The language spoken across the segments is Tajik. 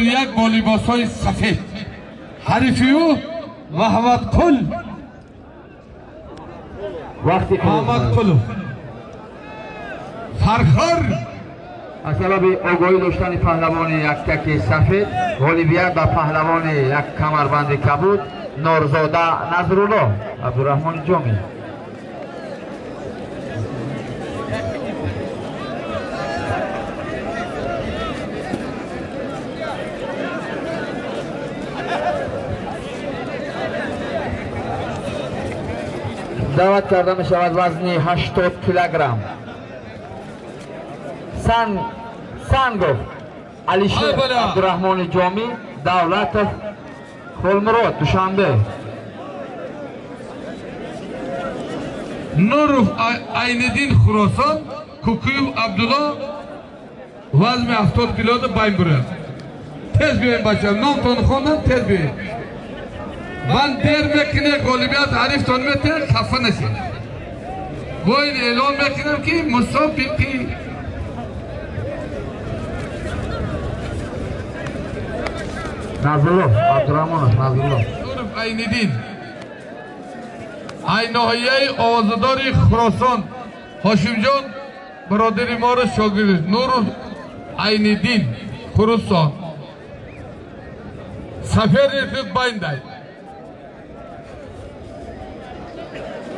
1 бо либосҳои сафед. Ҳарифи ӯ Маҳмадқул. Маҳмадқулов. Фархор. Аз сабаби огоҳӣ доштани паҳлавони яктаки сафед, ғолибият ба паҳлавони як камарбанди кабуд Норзода Назрулло Абдураҳмони Ҷомӣ. Даъват карда мешавад вазни 80 килограмм. Сангов Алишер Абдураҳмони Ҷомӣ, Давлатов Холмурод, Душанбе. Нуров Айниддин, Хуросон, Кукуев Абдулло вазни 70 килода байн бурад. Тез биёем бача, номтон хондам, тез биёем. Ман дер мекунем, ғолибият ҳарифтон метиҳад, хафа нашед. Бо ин эълон мекунам ки мусобиқи Назрулло Абдураҳмонов, Назрулло. Нуров Айниддин, ай ноҳияи овозадори Хуросон, Ҳошимҷон бародари моро шогирд. Нуров Айниддин, Хуросон. Сафери худ байндай.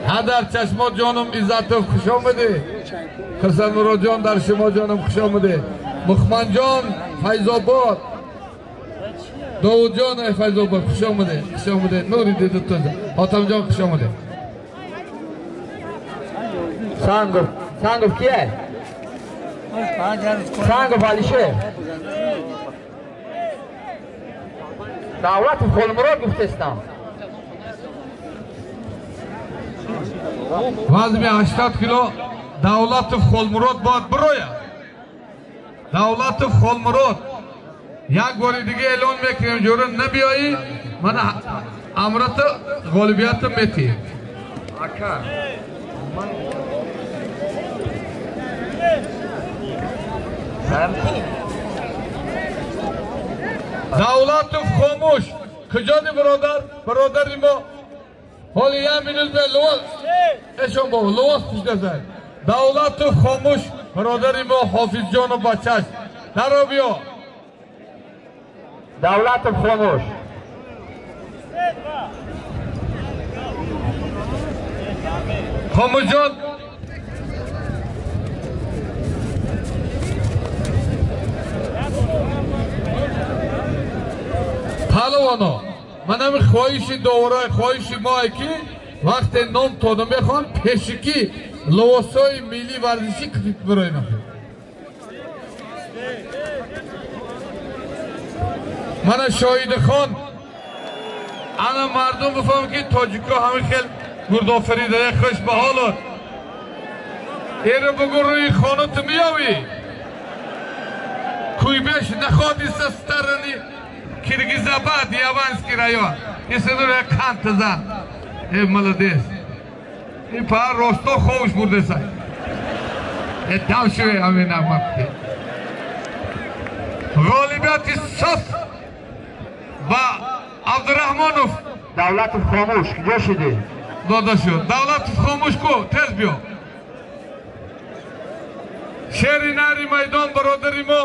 Ҳадар чашмо ҷонум Иззатов хуш омадӣ. Хурсандмуродҷон дар шумо ҷонум хуш омадӣ. Мухманҷон Файзобод, Довудҷон Файзобод хуш омадӣ, хуш омадӣ. Нури дидатон. Ҳотамҷон хуш омадӣ. Сангов, Сангов кие? Сангов Алишер. Давлатов Холмурод гуфтестам. Вазми 80 кило Давлатов Холмурод бояд бирояд. Давлатов Холмурод. Як бори дига эълон мекунем, ҷӯра набиёӣ, ман амрата ғолибиятро метиҳем. Давлатов Хомӯш. Куҷони бародар? Бародари мо ҳоли як минут бе лувос эшон бобо лувос пӯшидасай. Давлатов Хомӯш бародари мо Ҳофизҷону бачаш. Даро биё. Давлатов Хомӯш. Хомӯшҷон паҳлавоно, манами хоҳиши доварои хоҳиши мое ки вақте ном тода мехоҳам пешикӣ либосҳои миллии варзишӣ бироем. Мана Шоҳидахон, ана мардум бифаҳмам ки тоҷикҳо ҳамин хел гурдофаридаи хуш ба ҳолот. Эро бугӯ рӯи хона ту меёвӣ. Куйбеш находится стороны Киргизабад, Яванский район. Если ну қанд зан. Э молодец. Ин пар росто ховш бурдесай. Э дам шуве ҳамин нағма. Ғолибияти соф ба Абдураҳмонов. Давлатов Хомӯш, куҷо шудӣ? Дода шуд. Давлатов Хомӯш ку, тез биё. Шери нари майдон бародари мо